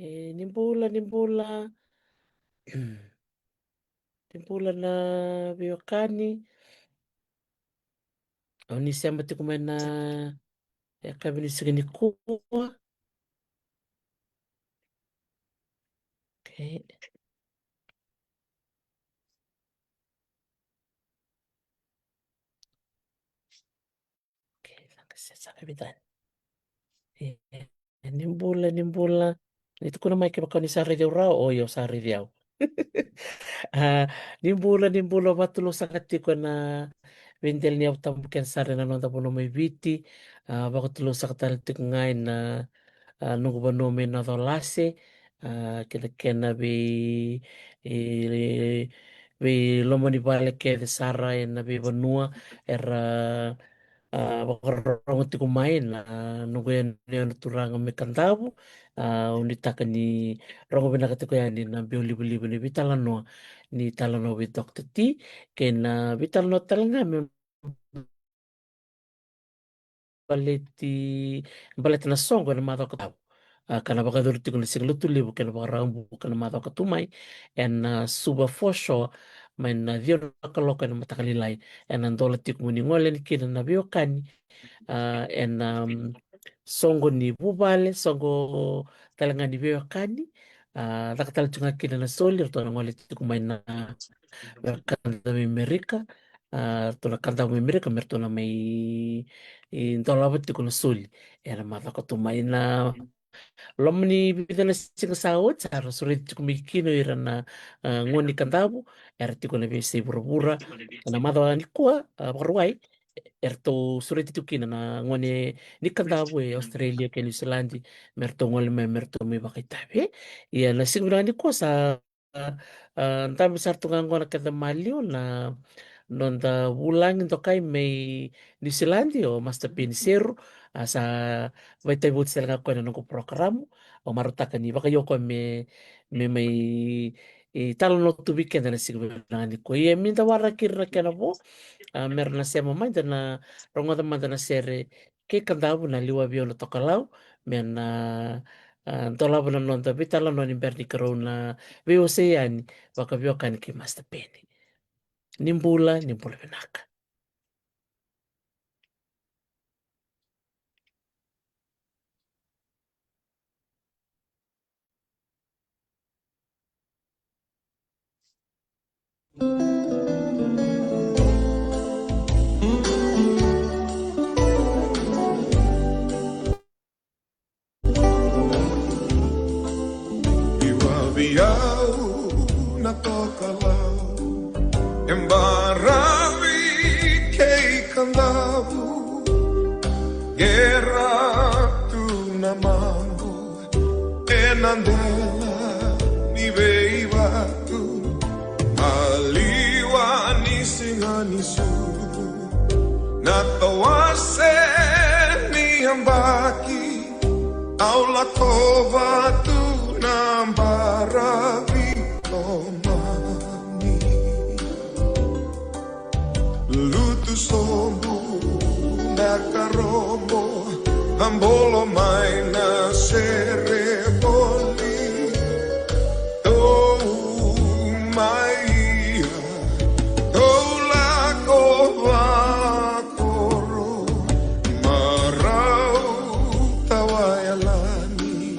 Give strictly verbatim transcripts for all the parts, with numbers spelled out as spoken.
E, ni bula, ni bula. Ni bula na veiwekani. O ni sema tiko mai na yakavi ni siga nikua. Okay. Okay, saka se saka vitani. E, ni bula, ni bula. Ni tukuna mai kevaka ni sa raici au rawa, o io sa raici au. A, ni bula, ni bula, vakatulousaka tiko na veidela ni Yalo Tabu kece sara ena noda vanua mai Viti. A, vakatulousaka tale tiko ga ena, a, noqu vanua mai North Wales. A, kei na kena vei, e, veiloma ni vale kece sara ena veivanua era, a, vakarorogo tiko mai na noqu yanuyanu turaga mai Kadavu. A, au nuitaka ni rogo vinaka tiko yani na biau livaliva ni veitalanoa, ni talanoa vei Doctor T, kei na veitalanoa tale ga me baleti, baleta na soqo ena macawa ka tu mai. A, ka na vakayacori tiko na Siga Lotulevu kei na Vakaraubuka ena macawa ka tu mai, ena, a, Suva Foreshore, mai na ciwa na kaloko ena mataka lailai. Ena dola tiko mo ni gole yani kina na veiwekani, a, ena, um, soqo ni vuvale, soqo tale ga ni veiwekani. A, caka tale tiko ga kina na soli, ratou na gole tiko mai na, na Kadavu mai Amerika. A, ratou na Kadavu mai Amerika, me ratou na mai, e, dolava tiko na soli ena macawa ka tu mai. Na loma ni vica na siga sa oti, sa ra sureti tiko mai kina o ira na, a, gone ni Kadavu era tiko na veiyasai vuravura. Na macawa nikua, a, Vakarauwai, eratou sureti tiko kina na gone ni Kadavu e Australia kei Niusiladi, me ratou gole mai, me ratou mai vakaitavi. Ia na siga vinaka nikua sa, a, a, dabe sara tu ga qo na keda maliwa na noda vulagi dokai mai Niusiladi, o Master Peni Seru. A, sa vakaitavi oti tale ga o koya ena noqu porokaramu. Au marautaka ni vakaio o koya me, me mai, e, talanoa tu vei keda na siga vinaka nikua. Ia me da waraki ira na kena vo, a, me ra na sema mai, da na rogoca mada na sere kei Kadavu, Na Liwa Vei Au na Tokalau, me na, a, dolava na noda veitalanoa ni bera ni keirau na veiwasei yani vakaveiwekani kei Master Peni. Ni bula, ni bula vinaka. Liwa vei au na tokalau, e baravi kei Kadavu, qera tu na mago ena dela ni veivatu, maliwa ni siga ni sucu, na tawase ni yabaki, au lako vatu na baravi lomani. Lutu sobu na karobo, a bolo mai na sere voli. Tou mai ia, tou lako vakoro, marau tawa yalani.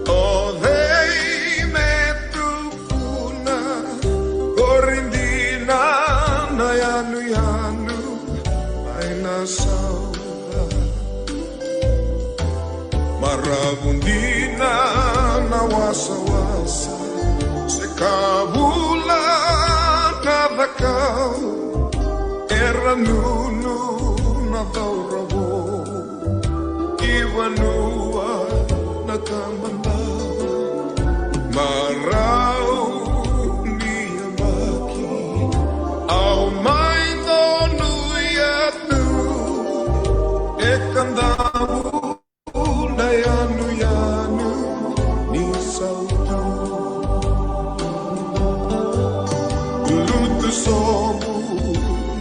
O cei me tu Kuna, qori dina na yanuyanu mai na sauca. Maravu dina na wasawasa, se ka vula na cakau, era nunu na cauravou. I vanua na tabadau, marau ni yabaki, au mai donui atu e Kadavu na yanuyanu ni sautu. Lutu sobu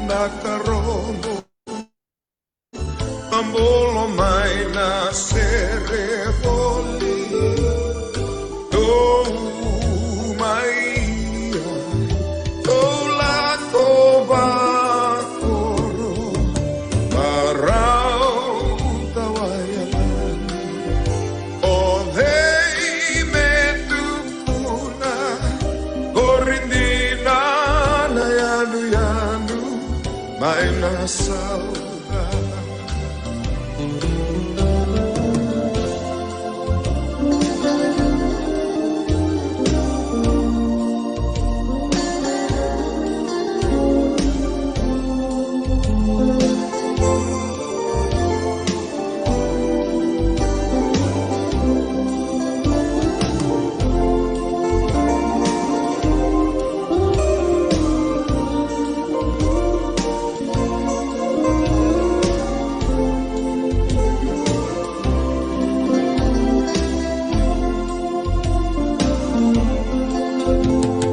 na karobo, a bolo mai na sere voli. saudade.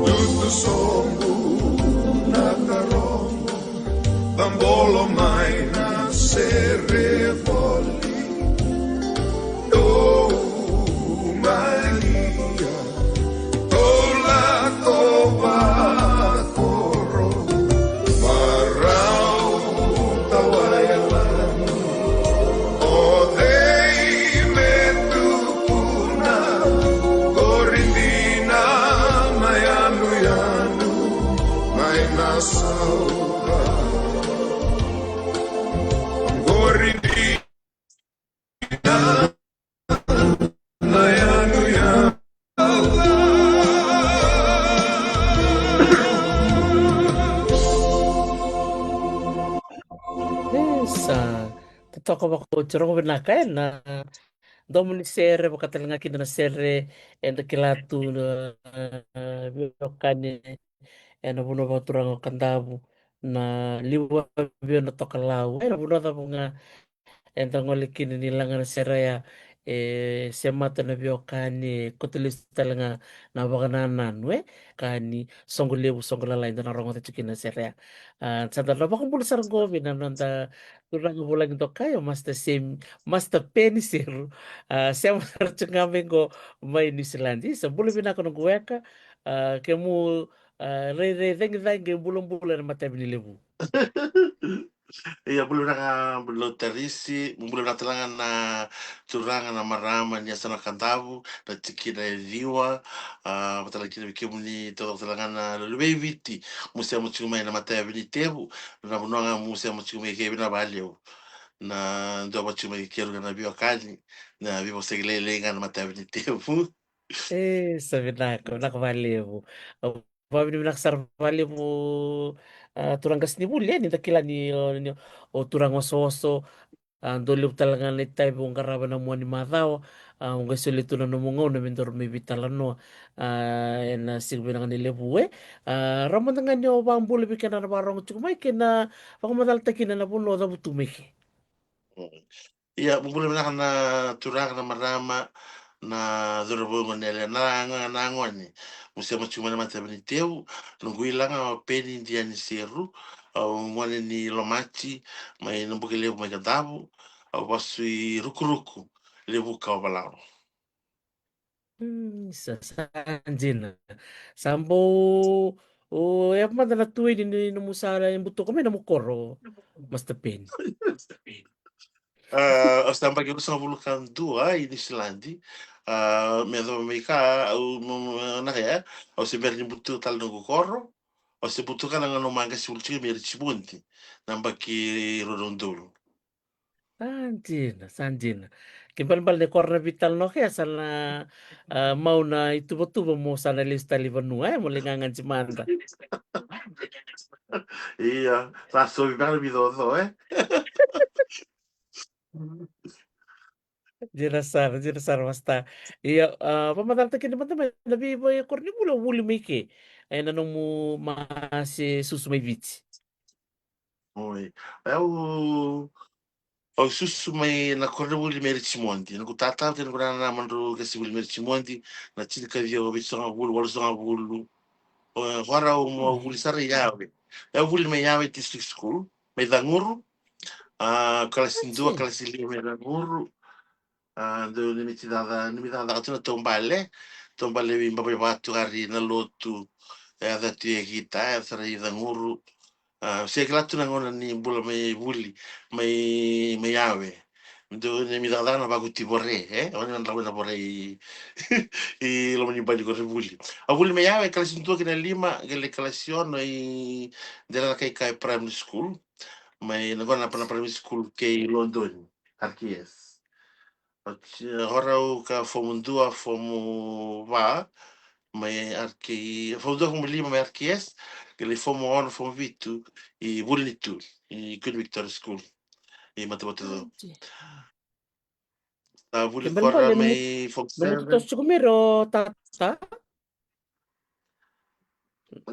Lutu sobu na tarogo, vabolo mai na sere voli. Dou Maria, dou lako vakoro, marau tawa yalani. O cei me tukuna, qori dina na yanuyanu mai na saudade. Qori dina na yanuyanu. Isa, totoka vakaoti, rogo vinaka ena domo ni sere, vaka tale ga kina na sere eda kila tu na, eh, veiwekani ena vanua vakaturaga o Kadavu, na Liwa Vio na Tokalau, ena vanua cava ga eda gole kina ni laga na sere ya, e semata na veiwekani, e koto lesu tale ga na vakanananu, e ka ni soqo levu, soqo lalai, da na rogoca tiko kina na sere ya. A, sa da na vakabula sara qo vei na noda turaga vulagi dokai, o Master Sem, Master Peni Seru. A, sema sara tiko ga mai qo mai Niusiladi. Sa bula vinaka noqu weka. A, kemu, a, rairai cagicagi, bulabula ena matavi ni levu. Ia, bula vinaka, bula Tarisi, bula vinaka tale ga na turaga, na marama ni yasana Kadavu, na tikina e ciwa, a, vata tale kina vei kemuni taucoko tale ga na luvei Viti, mu sema tiko mai na matayavi ni tevu, na vanua ga mu sema tiko mai kei, vinaka vakalevu. Na dua vata tiko mai kei keru ga na veiwekani, na veivosaki lailai ga na matayavi ni tevu. E, sa vinaka, vinaka vakalevu. Au vakavinavinaka sara vakalevu, a, turaga qasenivuli, e, ni da kila ni, o, ni o turaga osooso, a, dau levu tale ga na itavi o qarava ena mua ni macawa, a, o qai solia tu na nomu gauna me daru mai veitalanoa, a, ena siga vinaka ni levu, e. A, rawa mada ga ni o vakabula vei keda na vakarorogo tiko mai kei na vakamacalataki kina na vanua o cavutu mai ke. Mm. Ia, bula vinaka na turaga, na marama, na cauravou, gone yalewa, na, na, na gone. Mu sema tiko mai na matayavi ni tevu, noqu ila ga o Peni Diani Seru, au gone ni Lomati, mai Nabukelevu mai Kadavu, au vasu i Rukuruku, Levuka, Ovalau. Mm, sa, sa dina. Sa bau, o, e mada na tuini ni nomu sa butuka mai nomu koro, Master Peni. A, au sa yabaki ruasagavulu ka dua i Niusiladi. A, me yacova mai ka, au, mo, mo, na ka ya, au se bera ni butuka tale noqu koro. Au se butuka na gauna au maqasi vuli tiko mai Richmond, na yabaki rua na udolu. Sa dina, sa dina. Ke balebale ni koro na veitalanoa ke, sa na, a, mau na ituvatuva mo sa na lesu tale i vanua, e, mo lai gagaji mada. Ia, sa sovi beka na vicoco, e? Dina sara, dina sara, Master. Ia, a, vakamacalataki kina mada mai na vei, vei koronivuli o vuli mai ke, ena nomu ma se susu mai Viti. Oi. Au, au susu mai na koronivuli mai Richmond. Noqu tata kei noqu nana, nodrau qase vuli mai Richmond, na tinikaciwa vitusagavulu, walusagavulu. O, qo rau mo vuli sara i Yawe. Au vuli mai Yawe District School, mai Caguru. A, kalasi dua, kalasi lima mai Caguru. A, dau neimiti cakacaka, neimiti cakacaka tu na taubale. Taubale vei Baba i Vatu, qori na lotu. E yaco tu e kita, e yaco sara i Caguru. A, se kila tu na gauna ni bula mai vuli, mai, mai Yawe. Dau neimiti cakacaka na vakuti vore, e? O ni na drau na vore i, i loma ni bai ni koronivuli. Au vuli mai Yawe, kalasi dua ki na lima, qai lai kalasi ono i Delana Kaikai Primary School. Mai na qo na, na primary school kei Lodoni, R K S. Oti, o rau ka fomu dua, fomu va, mai R K, fomu dua, fomu lima mai R K S, qai lai fomu ono, fomu vitu i Vuli ni Tui, i Queen Victoria School, i Matavatu. Oti. Sa vuli kora mai fomu seven. Toso tiko mai o tata.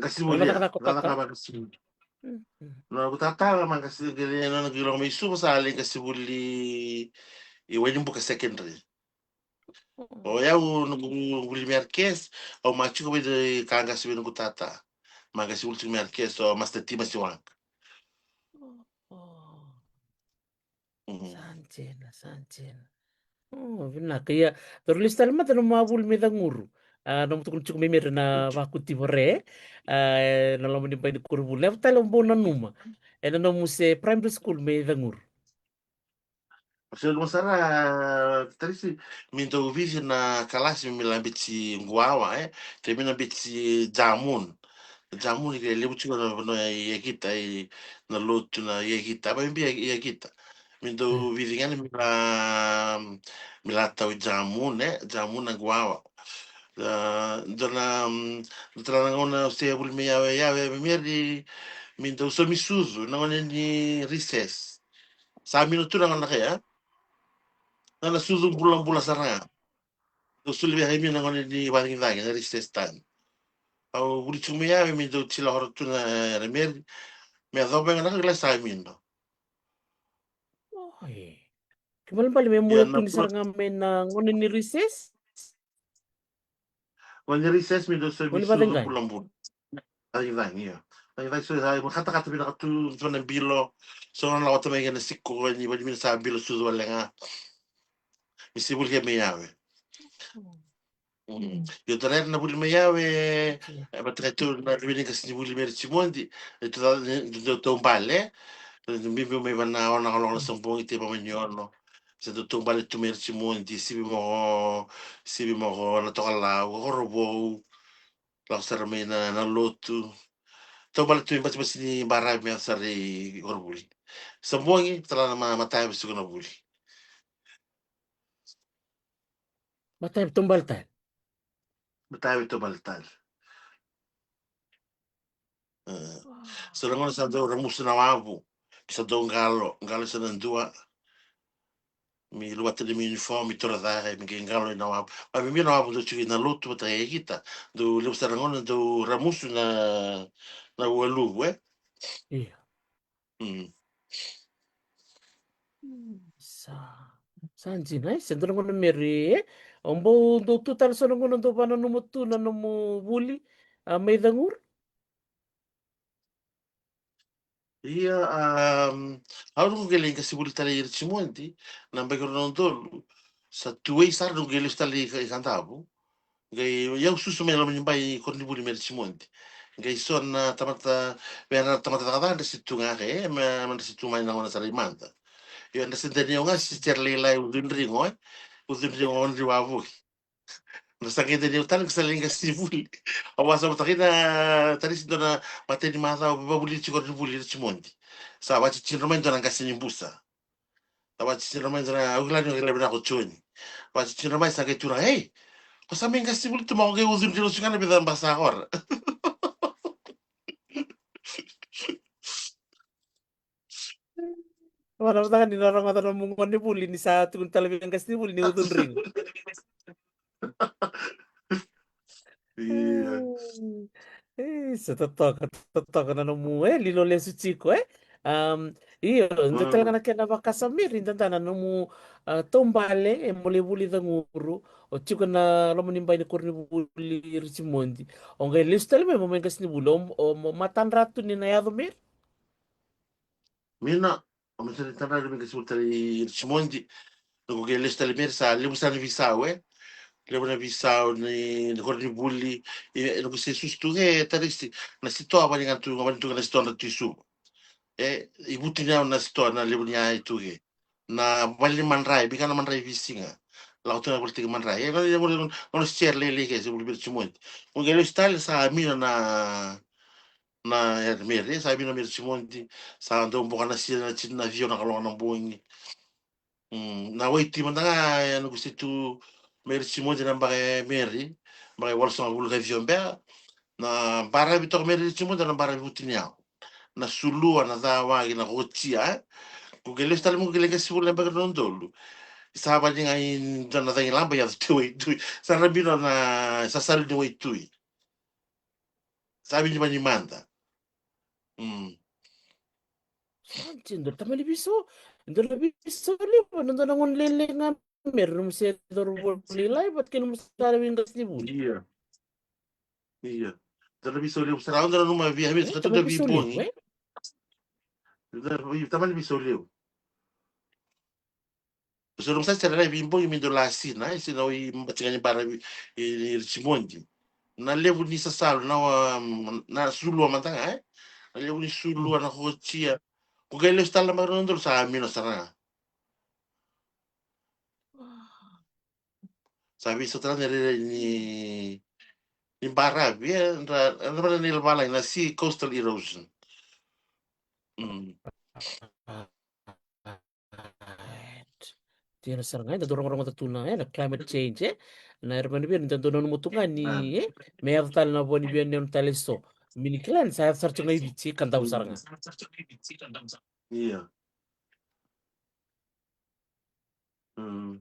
Qasi vuli, cakacaka, cakacaka. Qasi vuli. Mm, mm. Na noqu tata ma qasi qele, na noqu lako mai Suva sa lai qasi vuli i Wainibuka Secondary. Mm. O yau noqu vuli mai R K S, au ma tiko vei ka qasi vei noqu tata. Ma qasi vuli tiko mai R K S o Master Timasi Waka. Oh, oh. Mm. Sa dina, sa dina. Oh, vinaka. Ia, daru lesu tale mada na nomu a vuli mai Caguru. A, nomu tukuna tiko mai Meri na vakuti vore. A, e na loma ni bai ni koronivuli. Levu tale o bau nanuma. E na nomu se primary school mai Caguru. Se luma sara, Tarisi, mi dau vici na kalasi mi la beci Guawa, e. Te mi na beci Jamun. Jamun ke levu tiko na, na ia kita, i na lotu na ia kita. Aba bia ia kita. Mi dau vici ga na mi la, mi la tau i Jamun, e. Jamun na Guawa. A, dua na, mm, dua na gauna se vuli mai Yawe, Yawe, Meri, mi dau somi sucu, na gauna ni recess. Sa mino tu na gauna kaya. Na, na sucu bulabula sara ga. Dau soli vei Meri na gauna ni vacagicagi, na recess time. Au vuli tiko mai Yawe, mi dau tila horo tu na, na Meri. Me yacova ga na ka kila sa mino. Oi. Ke balebale me muya tu ni sara ga mai na gauna ni recess. Gauna ni recess mi dau somi sucu bulabula. Vacagicagi, io. Vacagicagi, so sa, e, makatakata vinaka tu, so na bilo, so na lawata mai kei na siko, ni vali mi na sa bilo sucu wale ga. Mi se vuli kei mai Yawe. Mm. Io, tara era na vuli mai Yawe, e, vata kei tu na luve ni qase ni vuli mai Richmond, e, tu, tu, tu, taubale, e, biubiu mai vana ono na kaloko na Sabogi, te vamai ni ono. Se dau taubale tu mai Richmond, sivi mai ko, sivi mai ko Natokalau, Korovou. Lako sara mai na, na lotu. Taubale tu i basibasi ni baravi me yaco sara i koronivuli. Sabogi, tala na ma, matayavu se ko na vuli. Matayavu taubale tale. Matayavu taubale tale. E. Sa na gauna sa dau ramusu na wavu. Sa dau qalo, qalo sa na dua. Mi luvata na mi uniform, mi toro cake, mi qai qalo ina wavu. Ma mi, mi na wavu dau tiko ina lotu vata kei kita. Dau levu sara na gauna dau ramusu na, na ua luvu, e? Io. Mm. Sa, sa dina, e? Se dua na gauna Meri, e? O bau dau tu tale so na gauna dau vananuma tu na nomu vuli, a, mai Caguru? Ia, a, au noqu qai lai qasenivuli tale i Richmond, na yabaki rua na udolu, sa tu wei sara noqu qai lesu tale i Ka, i Kadavu. Qai, ia au susu mai loma ni bai koronivuli mai Richmond. Qai so na tamata, vei ira na tamata cakacaka dra se tu ga ke, e, me, me dra se tu mai na gauna sa lai mada. Ia dra se dania ga se tera lailai ucu ni rigo, e. Ucu ni rigo ni wavoki. Dra sa qai dania tale, qai sa lai qasenivuli. Au a sa vata kei na Tarisi dua na matai ni macawa, vavuli tiko koronivuli i Richmond. Sa vatitinidra mai dua na qase ni busa. Sa vatitinidra mai dua na, au kila ni o kila vinaka o Joni. Vatitinidra mai sa qai tukuna, "Ei, ko sa mai qasenivuli tu, ma ko qai ucu ni rigo tiko ga na vica basa qora." Vana vata ga ni na rogoca na nomu gonevuli ni sa tukuni tale vei qasenivuli ni ucu ni rigo. Ia. E, sa totoka, totoka na nomu, e, lilo lesu tiko, e. Am, io, dua tale ga na kena vakasama Meri, dua na nomu, a, taubale, e, mo lai vuli Caguru, o tiko na loma ni bai ni koronivuli i Richmond. O qai lesu tale mai mo mai qasenivuli, o, o mo matadra tu ni na yaco Meri? Mina, au na sega ni tadra ni mai qasenivuli tale i Richmond. Noqu qai lesu tale Meri sa levu sara na veisau, e. Levu na veisau ni, ni koronivuli, e, noqu se susu tu ke, Tarisi, na sitoa vale ga tu, vale tu ga na sitoa dra tu i Suva. E, i vutuniyau na sitoa na levu ni yaya i tu ke. Na vale ni madrai, vei ga na madrai veisiga. Lako tu na vale tiko madrai. E, na, na, na, na sere lailai ke, se vuli Richmond. Noqu qai lesu tale sa Mina na, na, e, Meri, sa vina Meri Richmond, sa dau boka na sina, na sina na vio na kaloka na bogi. Mm, na Waitui mada ga, e, na kusi tu Meri Richmond na baka e Meri, baka e walusagavulu ka vio bea, na baravi toka Meri Richmond na baravi vutuniyau. Na sulua, na cawaki, na kotia, e. Ko ke lesu tale mo ke le ke sivula beka na dolu. Sa vani ga i dua na cagi laba ya te Waitui. Sa rabino na sasalu ni Waitui. Sa vini vani mada. Mm. Sa dina, dua tamani viso, dua na viso levu, na dua na gone lele ga Meri, nomu se coro voli lai, vata kei nomu sa ravi qasi ni vuli. Ia. Ia. Dua na viso levu sara, dua na numa via, via, tamani viso levu, e? Dua na vi-, tamani viso levu. So nomu sa sere na veibogi me dou la sina, e, sina oi batiga ni baravi, e, e Richmond. Na levu ni sasalu, na, um, na sulua mada ga, e? Na levu ni sulua, na kotia. Ko ke lesu tale na baka na dolu sa mino sara ga. Sa veisau tale na rere ni, ni baravi, e, na, na, na, na, na, na sea coastal erosion. Mm. Right. Dina sara ga, eda dau rogorogoca tu na, e, na climate change, e. Na era mani via, ni da dau nanuma tu ga ni, e, me yaco tale na vua ni via ni tale so. Mini kila ni sa yaco sara tu ga i Viti, ka dau sara ga. Ia. Mm.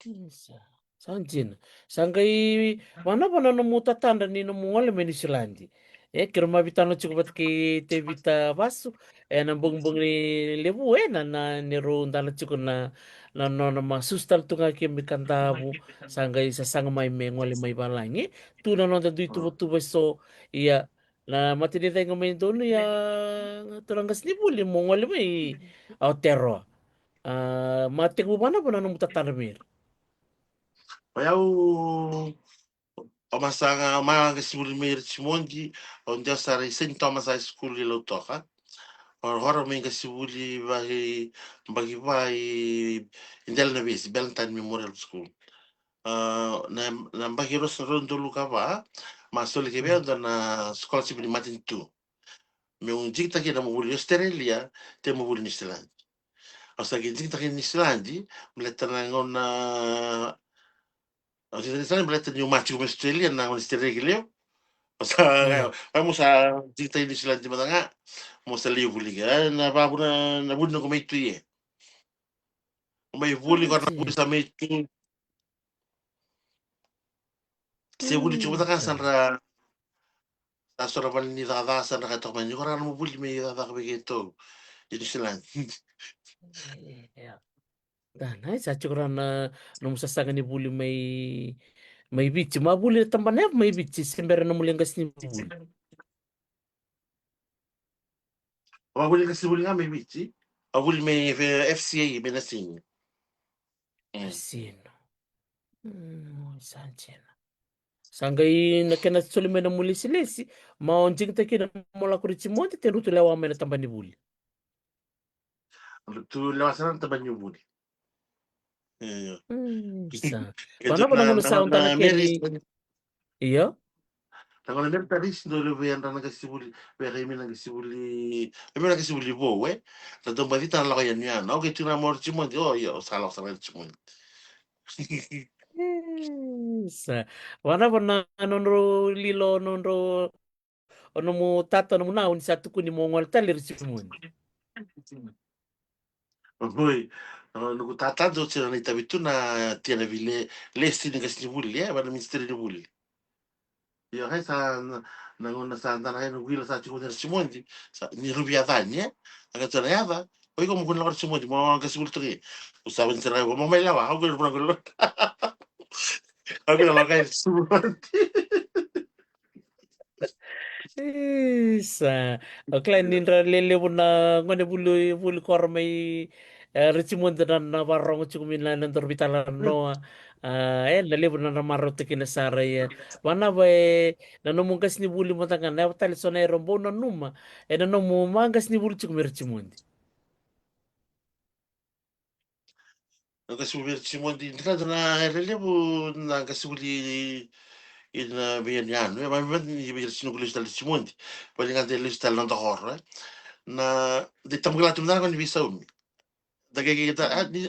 Isa. Sa dina. Sa qai vanava na nomu tatadra ni nomu gole mai Niusiladi. E, keirau mai veitana tiko vata kei Tevita Vasu. E, na bogibogi levu, e, na, na, neirau dana tiko na, na nona ma susu tale tu ga kei mai Kadavu. Sa qai sasaga mai me gole mai valagi. Tu na noda dui tuvatuva eso. Ia, na mata ni cagi mai donu, ia, turaga qasenivuli mo gole mai Aotearoa. A, ma tekivu vanava na nomu tatadra Meri? O yau, o masaga, ma qasenivuli mai Richmond, au dewa sara i Saint Thomas High School i Lautoka. O, ora mai qasenivuli vei, baki va i, i Delana Vesi, Ballantyne Memorial School. A, na, na baki ruasagavulu ka va, ma soli ke vei au dua na scholarship ni matanitu. Meu digitaki na meu vuli Australia, te meu vuli Niusiladi. Au sa qai digitaki Niusiladi, baleta na gauna, au digitaki Niusiladi baleta niu mai tiko mai Australia na gauna ni sitereki levu. Au sa, au mo sa digitaki Niusiladi mada ga, mo sa lai vuli ga, e, na vavuna, na vuli noqu mai tu e. Mai vuli, qo na vuli sa mai tu. Se vuli tiko vata ga sa dra, sa so na vale ni cakacaka sa dra ka toka mai ni qo ra na nomu vuli mai cakacaka vei keitou i Niusiladi. Ia. Da, na, sa tiko ra na nomu sasaga ni vuli mai, mai Viti. Ma vuli na tabana ya mai Viti, se bera nomu lai qasenivuli? Au a vuli qasenivuli ga mai Viti. Au a vuli mai F-, F C A, mai Nasini. Mm. Nasini. Mm, sa dina. Sa qai na kena soli mai na nomu lesilesi, ma o digitaki kina mo lako Richmond, te drutu lewa mai na tabana ni vuli. Drutu lewa sara na tabana ni vuli. Io. Mm, sa. Vanava na gauna sa dau dana kei Meri. Io. Na gauna Meri Tarisi dau levu vei yadra na qasenivuli, vei ira mai na qasenivuli, vei na qasenivuli vou, e. Na dau bacita na lako yanuyanu. Au qai tukuna mo Richmond, o, io, sa lako sara ga Richmond. Mm, sa. Vanava na nodrau lilo, nodrau O nomu tata, o nomu nau ni sa tukuni mo gole tale Richmond. Oi, o noqu tata dou sega na itavi tu na tia na vile, lesi ni qasenivuli, e, va na ministry ni vuli. Io, kai sa na, na gauna sa dana kai noqu ila sa tiko na Richmond, sa ni ruvia cani, e, a ka tu na yaca, o iko mo kua ni lako Richmond, mo qasenivuli toka. O sa vani sara, mo mai lewa, au kua ni vuna kua ni lako. Au kua ni lako Richmond. Isa. O kila ni dra lelevu na gone vuli, vuli koro mai, e, Richmond na, na varogo tiko mai na, na doro veitalanoa. A, e, na levu na, na marautaki na sara ia. Vanava e, na nomu qasenivuli mada ga, na yawa tale so na era bau nanuma. E na nomu ma qasenivuli tiko mai Richmond. Na qasenivuli Richmond, dina na era levu na qasenivuli ina veiyanuyanu, e, mai vei ira sina qu lesu tale Richmond. Vale ga de lesu tale na noda koro, e. Na, de tabukila tu mada na gone ni veisaumi. Da qai qai ta, a, ni,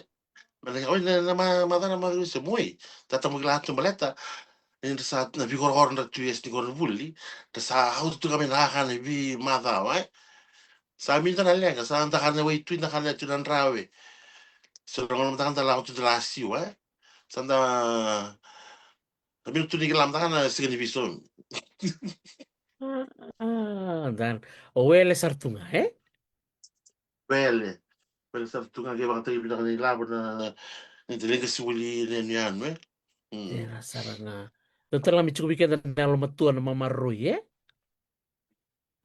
ma na, oi, na, na ma, ma, na ma, se moi. Da tabukila tu baleta ni da sa, na veikorokoro dra tu e yasa ni koronivuli. Da sa autu tu ga mai na kakana e veimacawa, e. Sa mi da na leqa, sa da kana waitui, da kana tu na drawe. So na gona mada da lako tu da la siwa, e. Sa da, sa mi tu ni kila mada na siga ni veisaumi. A, a, dan. O wele sara tu ga, e? Wele. Wele sara tu ga, ke vakataki vinaka na ilavo na, ni da leqasi voli na yanuyanu, e? Mm. Era sara ga. Dou tala ga me tiko vei keda na yalomatua, na mamaroroi, e?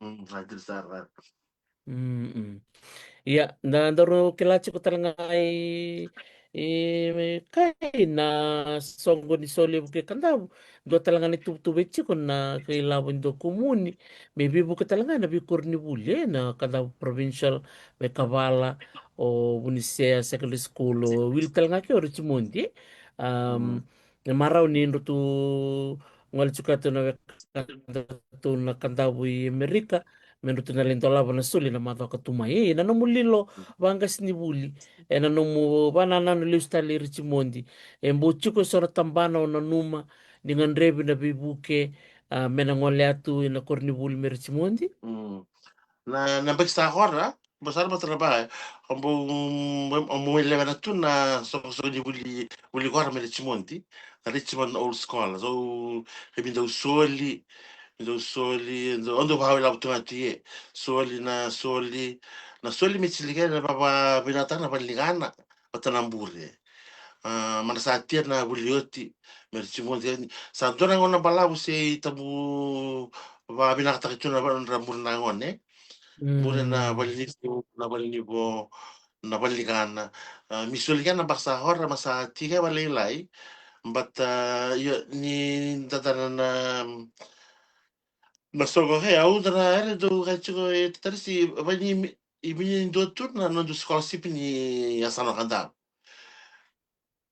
Mm, a diri sara. Mm, mm. Ia, na daru kila tiko tale ga i, i, kai na soqo ni Solevu kei Kadavu. Dua tale ga na ituvatuva e tiko na kai lavo e dua kumuni. Me veivuke tale ga na veikoronivuli, e, na Kadavu Provincial, me Kavala, o Vunisea Secondary School, o wili tale ga ke o Richmond, e. Um, Mm. E marau ni drau tu gole tiko tu na wekadatou na Kadavu i Amerika, me drau tu na lai dolava na soli na macawa ka tu mai. E, na nomu lilo vaqasenivuli, e, na nomu vanananu lesu tale i Richmond, e bau tiko eso na tabana o nanuma ni gadrevi na veivuke, a, me na gole atu ina koronivuli mai Richmond? Mm. Na, na baki sa kora, bau sara bau tara ba, o bau, o bau lewena tu na soqosoqo ni vuli, vuli kora mai Richmond, na Richmond Old Scholars. So, e mi dau soli, mi dau soli, dau, dau vakailavo tu ga tu e. Soli na soli, na soli me tsilike na vava, vinata na valiligana, vata na bure. A, mada sa tia na vuli oti, me Richmond, e, sa dua na gauna balavu se tabu vavinakataki tu na va-, na bure na gone. Bure na Mm. valenivo, na valenivo, na valiligana. A, mi soli kena baka sa hora, ma sa tika e valailai. But, a, io, ni dada na, na, na soqo, e, au dana ere dau kai tiko e Tarisi, vani mi, i vini dua tu na nodu scholarship ni yasana Kadavu.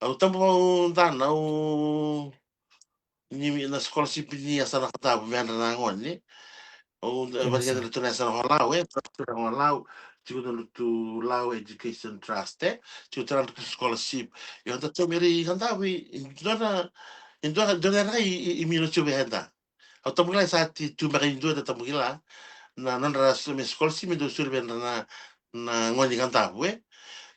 Au tabu au dana, au ni na scholarship ni yasana Kadavu me yadra na gone. Au Io, vani sa. Yadra tu na yasana Holau, e, tu na Holau, tiko na tu Lau Education Trust, e, tiko tu na tu scholarship. Io, da tu me ri Kadavu, i, i dua na, i dua, dua na rai, i, i mino tu me yadra. Au tabu kila sa ti tu beka i dua da tabu kila. Na nodra so-, me scholarship me dau soli vei na, na gone ni Kadavu, e.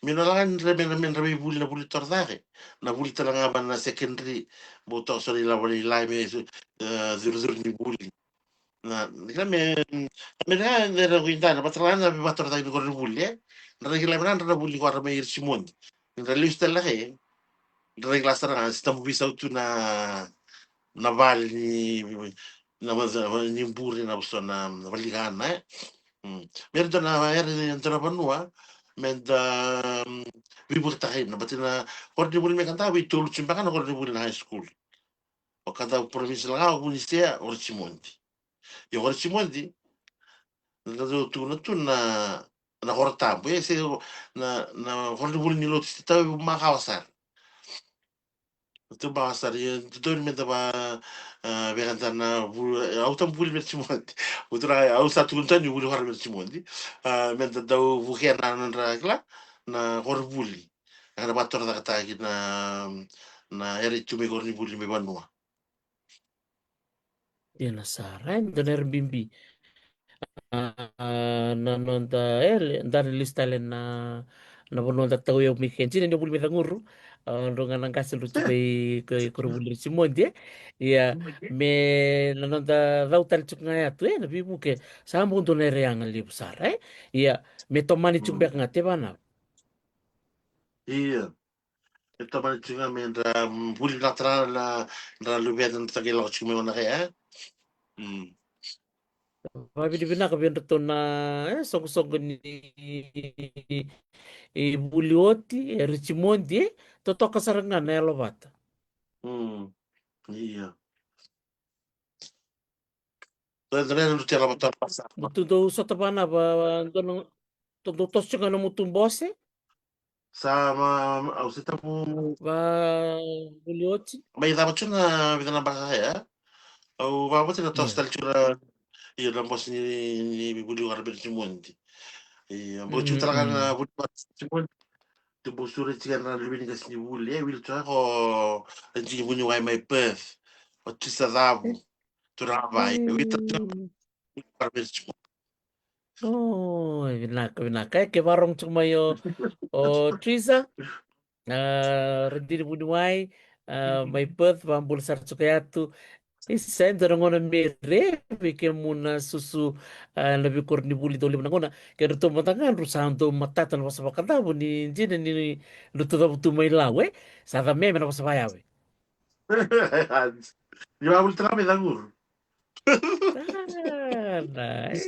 Me na laga ni dra me, me dra me vuli na vuli torocake. Na vuli tale ga va na secondary. Bau toka so na ilavo ni lai me, e, curucuru ni vuli. Na, ni kila me, me na, me na kuidana, vata la na vatorocake ni koronivuli, e. Dra na kila me na dra na vuli kora mai Richmond. Dra lesu tale ga, e. Dra na kila sara ga, se tabu veisau tu na, na vale ni, na vale ni bure na vosa na, na valigana, e. Mm. Me ra dua na, era dua na vanua, me da, mm, veivuketaka ina, but na koronivuli me Kadavu, e tolu tu beka na koronivuli na high school. O Kadavu Provincial ga, o Vunisea, o Richmond. Io, o Richmond, na dau tukuna tu na, na koro tabu, e, se na, na koronivuli ni lotu se tau makawa sara. Tu makawa sara, ia, tu tau ni me da va, a, veka da na vu-, au tabu vuli me Richmond. Au tu na, au sa tukuna tani vuli kora me Richmond. A, me da dau vukea na nodra kila, na koronivuli. Ka na vatorocaketaki na, na era i tu mai koronivuli mai vanua. Dina sara, e, dua na era bibi. A, a, na noda, e, le, da na lesu tale na, na vanua da tau yau mai ke. Dina ni vuli mai Caguru, a, drau ga na qase drau tu kai, kai koronivuli Richmond, e. Ia, me na noda cau tale tiko ga yatu, e, na veivuke. Sa bau dua na era yaga levu sara, e. Ia, me tomani tiko Mm. beka ga te vanava. Ia. E tomani tiko ga me dra, mm, vuli vinaka tara na, dra luveda na tagai lako tiko mai vanaka, e? Mm. Vavinavinaka vei dratou na, e, soqosoqo ni, e, vuli oti, e, Richmond, e, totoka sara ga na yalovata. Mm. Ia. Dou dou sota vana va, va, dou dou toso tiko ga na mutu bose. Sa ma, au se tabu. Va, vuli oti. Mai cava tu na vica na baka ya. Au vavata na tosa tale tiko na, io, na bose ni, ni vuli vaka na Richmond. Io, bau tiko tale ga na vuli vaka na Richmond. Te bau sureti ga na luve ni qasenivuli, e, wili tiko ga ko a digi vuniwai mai Perth. O Tisa Cavu. Turaga Vai. Wili tale tiko ga na vuli vaka na Richmond. O, vinaka, vinaka. E, ke varogo tiko mai o, o Tisa. A, radini vuniwai, a, mai Perth, vabula sara tiko yatu. Isa, e dua na gauna me re vei kemuna susu, a, na veikoronivuli dau levu na gauna. Kedratou mada ga drau sa dau matata na vosa vakadavu ni dina ni drau tu cavu tu mai Lau, e. Sa ca me me na vosa vayawe. Ni vavuli tara me caguru. Ah, nice.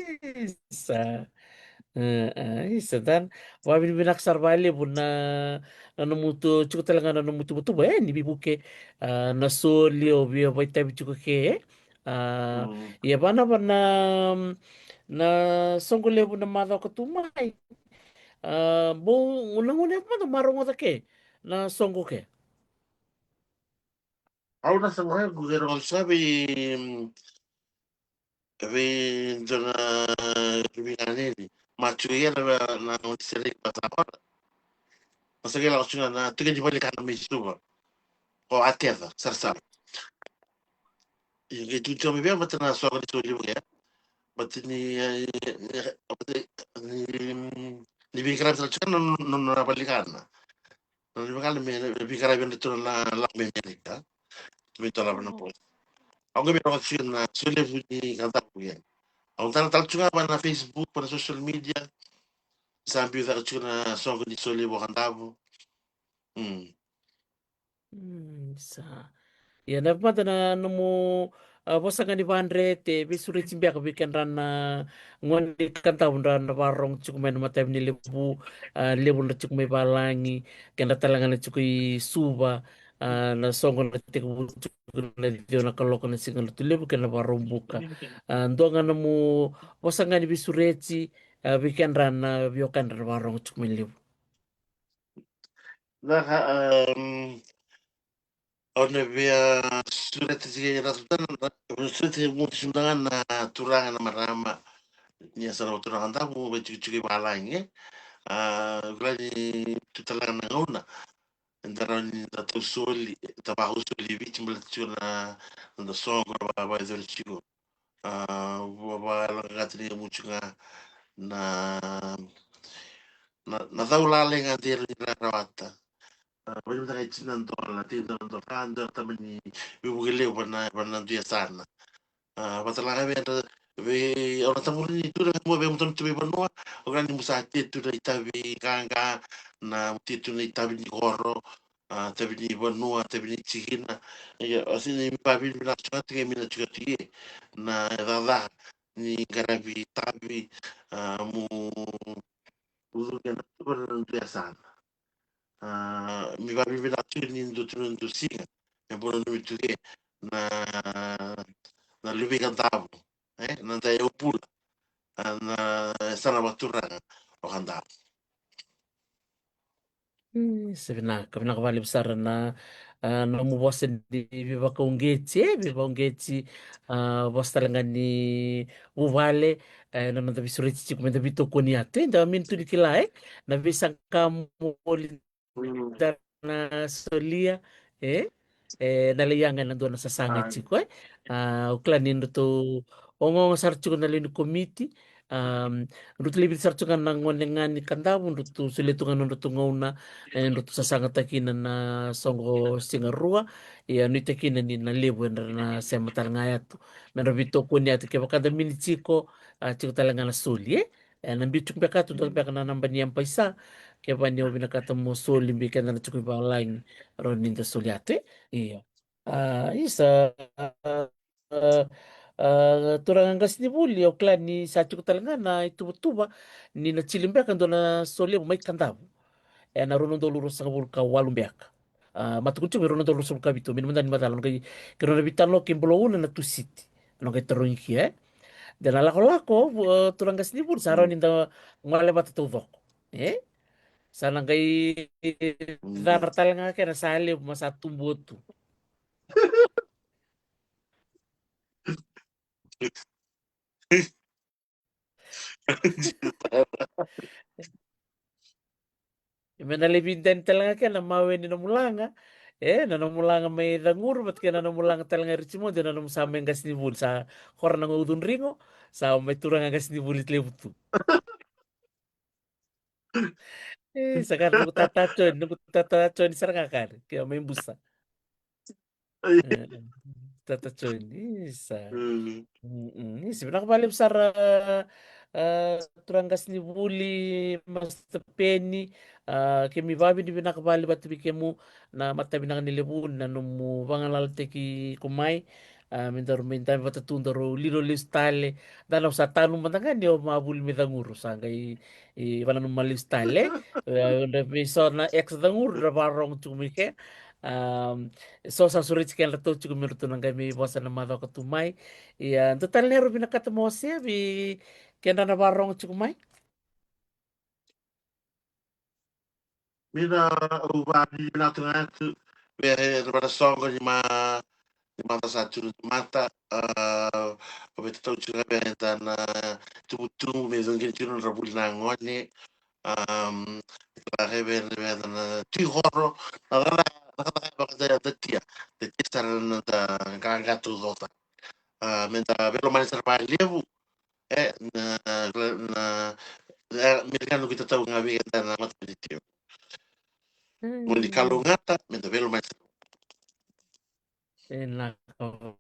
Ah, ah, isa dan. Vavinavinaka sara valevu na, na nomu tu, tiko tale ga na nomu tuvatuva, e, ni veivuke, ah, na soli o via vaitavi tiko ke, e. Ah, ia vana vana na soqo levu na macawa ka tu mai. Ah, bau, na gauna mada ma rogoca ke na soqo ke. Au na sa mai gu kero sa vei, vei dua na veiganeni. Ma tu ia na, na gaunisere i Pasavara. Ma sa kei lako tu ga na tuka ni vale kana mai Suva. Ko Ateva, sarasara. Ia kei tu tu mai vea, bata na soka ni soli vea. Bata ni, eh, ni, bata ni, ni veiqaravi tale tu ga na, na, na vale kana. Na veiqaravi me, veiqaravi na tu na la me Amerika. Tu me tu la na po. Au qai me rogo tu na solevu ni kadavu ia. Au tala tala tu ga va na Facebook, va na social media. Sa biu caka tu na soqo ni solevu kadavu. Mm. Mm, sa. Ia na vata na nomu, a, vosa ga ni vadre te veisureti beka vei kedra na gone ni kadavu dra na varogo tiko mai na matavi ni levu, a, levu dra tiko mai valagi, kedra tale ga na tiko i Suva, a, na soqo na tekivu tiko na ciwa na kaloko na siga Lotulevu kei na Vakaraubuka. A, dua ga nomu vosa ga ni veisureti, a, vei kedra na veiwekani dra na varogo tiko mai levu. Na ka, um, au na via sureta tiko i ratu tana, na, au na sureta tiko mutu tiko ga na turaga na marama. Ni a sa na turaga davu, vei tiko tiko i valagi, e. A, kila ni tu tale ga na gauna. Eda rawa ni da tau soli, da vakau soli i Viti, baleta tiko na, na da soqo, va, va, tiko. A, va, va, lagata ni mutu ga na, na, na cau lale ga dei ni ra rawata. A, vei mata ga i tina dola, tina dola, ka dola tamani veivuke levu va na, va na dui yasana. A, vata laga vei, vei, au na tamuri ni tu na mua vei mutonu tu vei vanua, au kila ni musa te tu na itavi qaqa, na te tu na itavi ni koro, a, tavi ni vanua, tavi ni tikina. Ia, o sina ni vavinavinaka tu ga tiko, e, mina tu ga tiko, e, na cakacaka ni qaravi tavi, a, mu ucuqe na tuva na nodu yasana. A, mi vavinavinaka tu ni dua tu na dua siga, e, bau nanumi tu ke na, na luve i Kadavu, e, na dai au pula, a, na yasana vakaturaga o Kadavu. Mm, sa vinaka, vinaka vakalevu sara na, a, nomu vosa ni veivakauqeti, e, veivakauqeti, a, vosa tale ga ni vuvale, e, na noda veisureti tiko me da veitokoni atu, e, da mini tu ni kila, e, na veisaqa moli da na solia, e, e, na lai yaga ena dua na sasaga tiko, e. A, au kila ni dratou ogaoga sara tiko na lewe ni komiti, a, dratou lai Viti sara tiko ga na gone ga ni Kadavu, dratou solia tu ga na nodratou gauna, e, dratou sasagataki na, na soqo siga rua, ia nuitaki na ni na levu era na sema tale ga yatu. Me ra veitokoni yatu kevaka da mini tiko, a, tiko tale ga na soli, e. E, na biu tiko beka tu, dua beka na naba ni M-PAiSA, kevaka ni o vinakata mo soli, beka keda na tiko i valagi, rawa ni da soli yatu, e. Ia. A, isa, a, a, a, turaga qasenivuli, au kila ni sa tiko tale ga na ituvatuva ni na tili beka dua na solevu mai Kadavu ena rua na udolu ruasagavulu ka walu beka. A, matukuni tiko me rua na udolu ruasagavulu ka vitu, mini mada ni macala, na qai, keirau na veitalanoa kei Bulauna na Tusiti, na qai tarogi kia, e. De na lakolako, vu-, a, turaga qasenivuli, sa rawa ni da gole vata taucoko, e. Sa na qai cadra tale ga kena sa levu, ma sa tubu tu. Me na lai vidani tale ga kina na mawe ni nomu laga. E, na nomu laga mai Caguru, vata kei na nomu laga tale ga Richmond, na nomu sa mai qasenivuli, sa kora na gaucudrigo, sa mai turaga qasenivuli levu tu. E, sa kari noqu tata Joni, noqu tata Joni sara ga kari, ke mai busa. E, tata Joni, isa. Mm. Mm, isa, vinaka vakalevu sara, a, turaga qasenivuli, Master Peni, a, kemi vavinavinaka vakalevu vata vei kemu na matavinaka ni levu na nomu vagalalataki iko mai. A, me daru mai dabe vata tu, daru lilo lesu tale. Da na sa tanu mada ga ni o ma vuli mai Caguru, sa qai, e, vananuma lesu tale. E, da vei so na ex Caguru, da varogo tu mai ke. A, so sa sureti kedratou tiko me ratou na qai mai vosa na macoka tu mai. Ia, dua tale na yaro vinakata mo wasea vei kedra na varogo tiko mai. Mina, au vavinavinaka tu ga tu vei ira na vakasoqo ni ma, ni maca sa tu ni mata, a, au veitatau tu ga vei ira na tubutubu me cuqeni tu na nodra vuli na gone. Am, vei ira na vei ira na tui horo, na caka, na caka vakadatia, datia sara na da qaqa tu cota. A, me da veilomani sara vakalevu. E, na, na, na, e, me da qai nuku itatau ga vei keda na matanitu. Mm. Mo ni kalougata, me da veilomani sara. E, na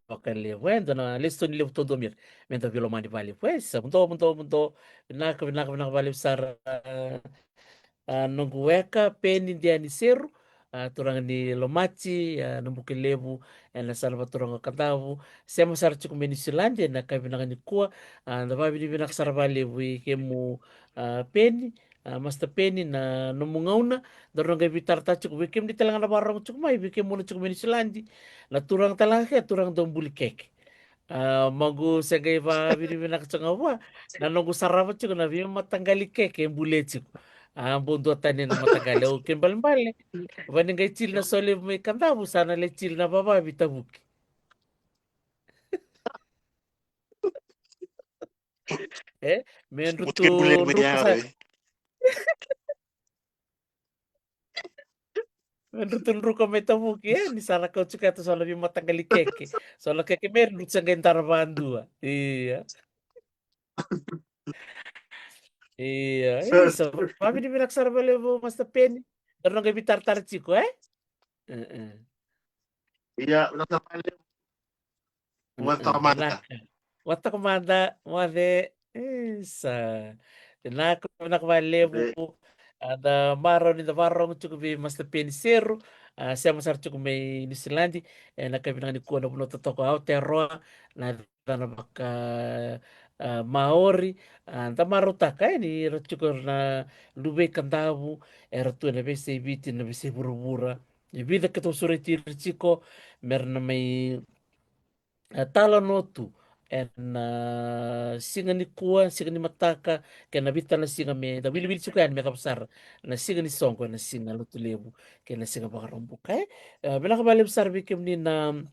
vakalevu. E, da na lesoni levu todo mir. Me da veilomani vakalevu. E, sa mudo, mudo, mudo. Vinaka, vinaka, vinaka vakalevu sara. A, noqu weka, Peni Diani Seru, a, turaga ni Lomati, a, na Bukelevu, ena yasana vakaturaga o Kadavu, sema sara tiko mai Niusiladi, ena yakavi vinaka nikua, a, da vavinavinaka sara vakalevu vei kemu, a, Peni, a, Master Peni, na nomu gauna, daru na qai veitaratara tiko, vei kemuni tale ga na varogo tiko mai, vei kemuni tiko mai Niusiladi, na turaga tale ga ke, turaga dau buli keke. A, maqu se qai vavinavinaka tiko ga vua, na noqu sarava tiko na veimataqali keke e bule tiko. A, bau duatani na mataqali, au kena ibalebale. Vani qai tili na solevu mai Kadavu, sa na lai tili na vavavi Tavuki. E, me drutu druka sa. Me drutu druka mai Tavuki, e, ni sa na kauti keta so na veimataqali keke. So na keke me drutu sa qai dara vadua. Ia. Ia, e, sa vavinavinaka sara vakalevu Master Peni. Daru na qai veitaratara tiko, e? E, e. Ia, vinaka sara vakalevu. Wata mada. Wata mada, moce. Isa. Vinaka, vinaka vakalevu. A, da marau ni da varogo tiko vei Master Peni Seru. A, sema sara tiko mai Niusiladi. Ena yakavi vinaka nikua na vanua totoka o Aotearoa. Na yacana vaka, a, Maori. A, da marautaka, e, ni ra tiko na luvei Kadavu. Era tu ena veiyasai Viti, na veiyasai vuravura. E vica keitou sureti ira tiko, me ra na mai, e, talanoa tu ena, a, siga nikua, siga ni mataka, kei na vica na siga me da wiliwili tiko yani me cava sara na siga ni soqo, ena siga Lotulevu kei na siga Vakaraubuka, e. E, vinaka vakalevu sara vei kemuni na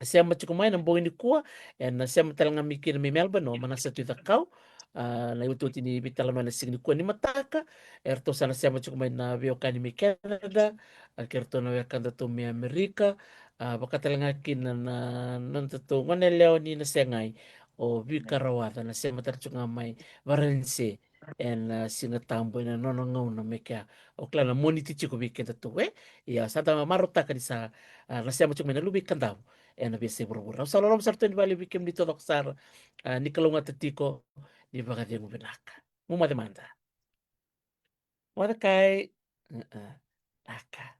sema tiko mai ena bogi nikua, ena sema tale ga mai kina mai Melbourne o Manasa Tuicakau. A, na iotioti ni veitalanoa ena siga nikua ni mataka, eratou sa na sema tiko mai na veiwekani mai Canada, a, kei ratou na wekadatou mai Amerika, a, vaka tale ga kina na, na nodatou gone yalewa ni Nasegai, o Vika Rawaca, na sema tale tiko ga mai Varanise ena, a, Siga Tabu ena nona gauna me kea. O kila na Moniti tiko vei kedatou, e? Ia, sa da marautaka ni sa, a, na sema tiko mai na luvei Kadavu ena veiyasai vuravura. Au sa loloma sara tu yani vakalevu vei kemuni taucoko sara, a, ni kalougata tiko, ni vakacegu vinaka. Mo moce mada. Moce kai. E, e. Naka.